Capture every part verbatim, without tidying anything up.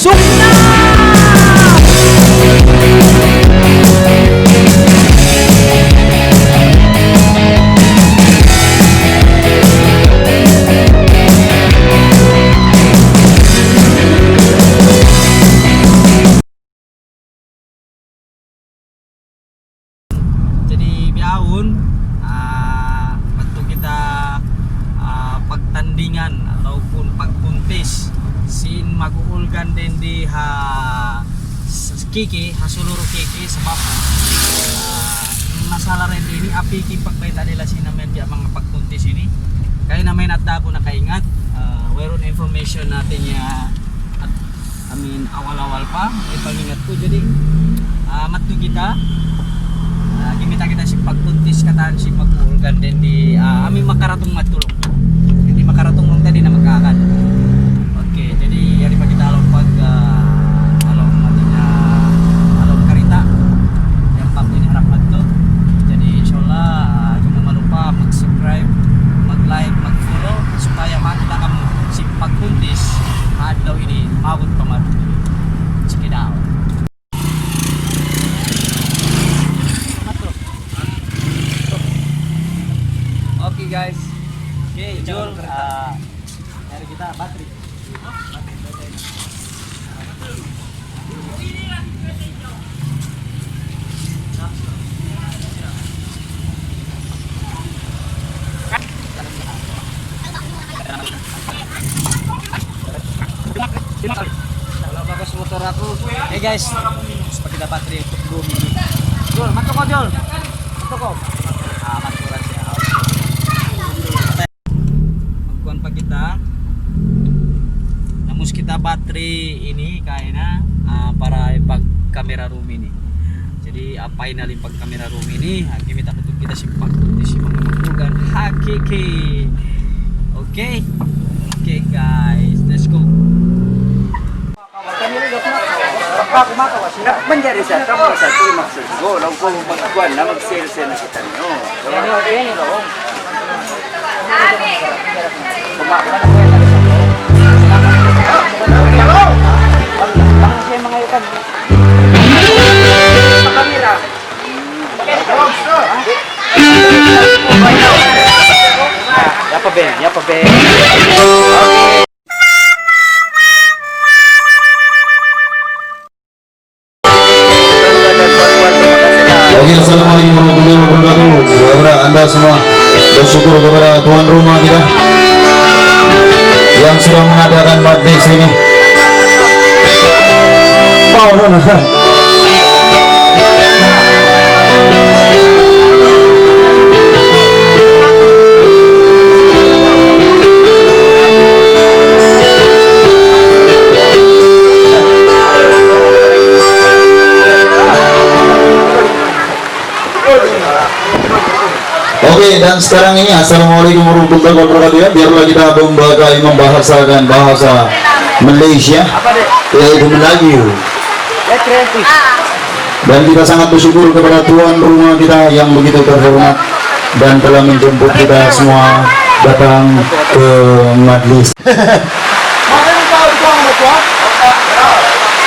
Sukna! Jadi, bihaun, ah, madtu kita, ah, pagtandingan ataupun pagkuntis sin mag-uulgan dindi ha s-, Kiki, ha Suluru Kiki, sabab, ah, masalah dindi ini, api ki pagbayta' nila sin amin biya' manga pagkuntis ini. Kaya na may nata aku nakaingat, ah, wayruun information natin ya, at I mean, awal-awal pa, may pangingat ku. Jadi, ah, madtu kita, ah, gimita kita sin pagkuntis katan sin mag-uulgan dindi, ah, amu in makaratung madtu laung. Di' makaratung laung ta, di' na magkaakan. Okay, jadi, yari pa kita ha lawm pag, ah, ha lawm, ah, ha lawm karita'. Yan pa in harap madtu. Jadi, insya Allah, ah, ayaw kamu malupa mag-subscribe, mag-like, mag-follow, supaya makakita' kamu sin pagkuntis ha adlaw ini, maabut pa madtu. Check it out. Okay, guys. Okay, Jol, ah, yari kita, battery. Wala' bakas motor aku. Hey guys, gusto pa kita battery untuk dua minit. Jol, madtu kaw, Jol. Madtu kaw. Ah, madtu ra siya. Magkuan pa kita. Namus kita battery ini kaina, ah, para pag camera room ini. Jadi, ah, final in pag camera room ini, ah, gimita' ku tuud kita sin pagkuntis sin manga mag-uulgan ha Kiki. Okay? Okay, guys, let's go. Manjari sa' kamu sa' tuwi' maksud ko, laung ku magkuan na, mag-sales na kita niyu. Yapa, Ben, yapa, Ben. Okey, assalamualaikum warahmatullahi wabarakatuh. Saudara, anda semua bersyukur kepada tuan rumah kita yang sudah mengadakan majlis ini. Wow. Okey, dan sekarang ini, assalamualaikum warahmatullahi wabarakatuh. Ya, biarlah kita membawa-, membahasakan bahasa Malaysia, yaitu Melayu. Dan kita sangat bersyukur kepada tuan rumah kita yang begitu terhormat dan telah menjemput kita semua datang ke majlis.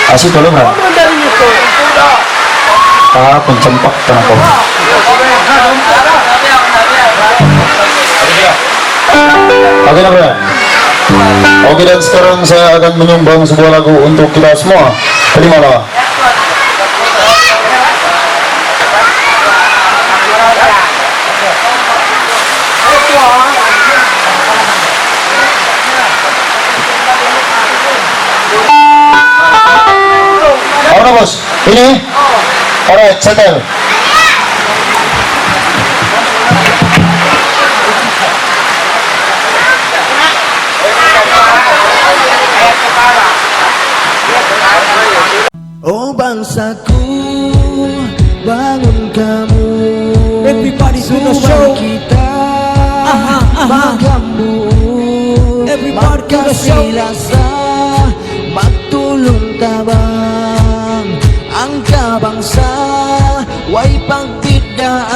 Asu tolo, bro. Ah, pencempak kenapa? Okey na, bro. Okey, dan sekarang saya akan menyumbang sebuah lagu untuk kita semua. Terimalah. Ano na, boss? Ini? Alright, settle. O bangsa ku, bangun kamu. Everybody to the show. Subay kita, aha, aha, maghambuuk. Everybody to the show. Magkasi-lasa, magtulung-tabang. Hangka bangsa, way pagbiddaan.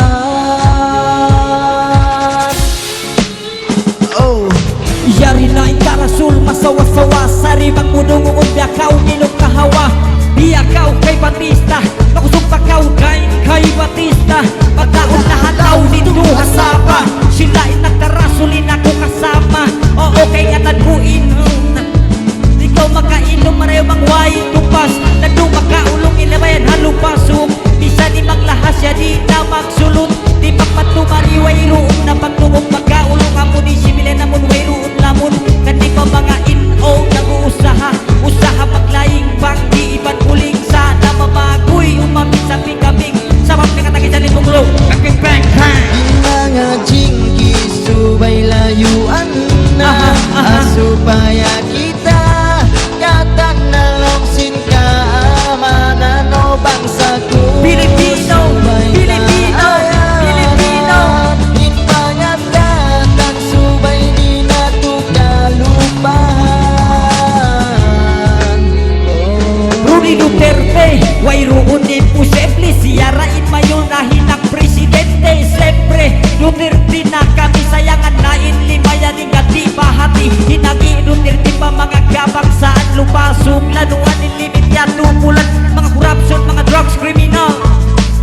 Oh. Yari na in tarasul, Sawa-sawa, sari bang mudungun, biya' kaw milung kahawa. Biya' kaw kay Batista, makusug pa kaw dayn kay Batista. Mataud na ha tau didtu ha Sabah, sila in nagtarasul in aku kasama. Oo, kaingatan ku in, ikaw makainum marayaw bang way tupas. Nagdu makaulung in labayan ha Lupasuk. Misan in maglahas ya di' na magsulut. Di' magpatumari wayruun na pagtubuk makaulung amun di' sibilin amun wayruun lamun. Kan di' pa manga in o nag-uusaha. Usaha maglaing bang di' iban uling sa na mamaguy umamit sa pikabing. Sabab ni katagisan ni Bunglo. Bang, bang, bang, bang. In manga jinggi subay layuan na. Aha, aha. Supaya kita katan na laung sin kaamanan, o bangsa ku. Pilipino, subay Pilipino, tahayan. Pilipino. In pangatatan subay di' natu' kalupahan. Rudy Duterte, wayruun imposible, siya ra in mayul na hinang presidente. Siyempre, Duterte na kami, sayangan na in lima yan, in gati bahati. Hinangi Duterte pa manga kabangsaan, Lupasuk, lanuan in limit ya tupulan. Manga corruption, manga drugs, criminal.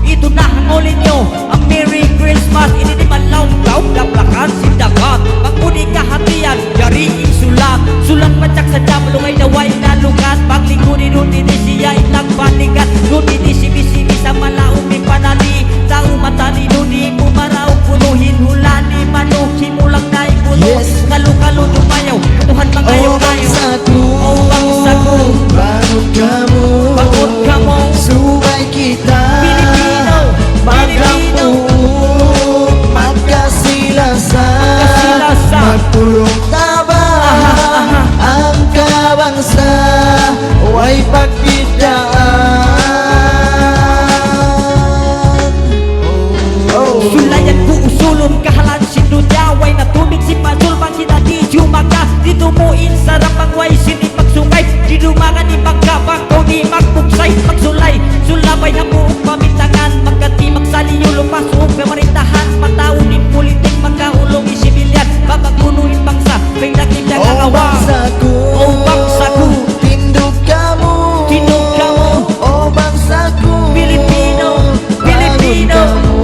Itu na hangulin niyu, a Merry Christmas. Ini di' man laung-laung daplakan sin dagat. Bang mu di' kahatihan, yari in sulat. Sulat pajak sadja malugay na way na lugat. Bang lingkuri duun di' siya in nagbalikat. Duun di' sibi-sibi sa malaum in panali. Tau matali duun di' mu maraug punuhin hula' ni manuk. Himulang na in punuh. Yes. Kalu-kalu dumayaw. Tuhan mangayaw-ngayaw. O bangsa ku. O bangsa ku. Bangun kamu. Bangun kamu. Subay kita Pilipino, Pilipino. Magkampu, magkasi-lasa, magkasi-lasa. Magpulung taba, aha, aha. Hangka bangsa, way pagbiddaan. Oh. Sulayan ku usulun kahalan sin dunya, way na tubig sin pasul bang kita di' jumaka. Di' tumuin sarang bang way sin pagsungay, di' dumangan in pagkabang, kaw di' magbuksay, magsulay, sulabay ha buuk pamintangan, magkati magsaliyu, Lupasuk, pamarintahan, mataud in pulitik, makaulung in sibilyan, babag bunu in bangsa, pindakit na. O kakawa. Bangsa ku, o bangsa ku, tindug kamu, tindug kamu. O bangsa ku, Pilipino, Pilipino. Bangun kamu.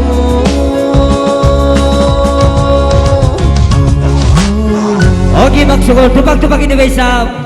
Okay, magsukul. Tupag-tupag in duwa isab.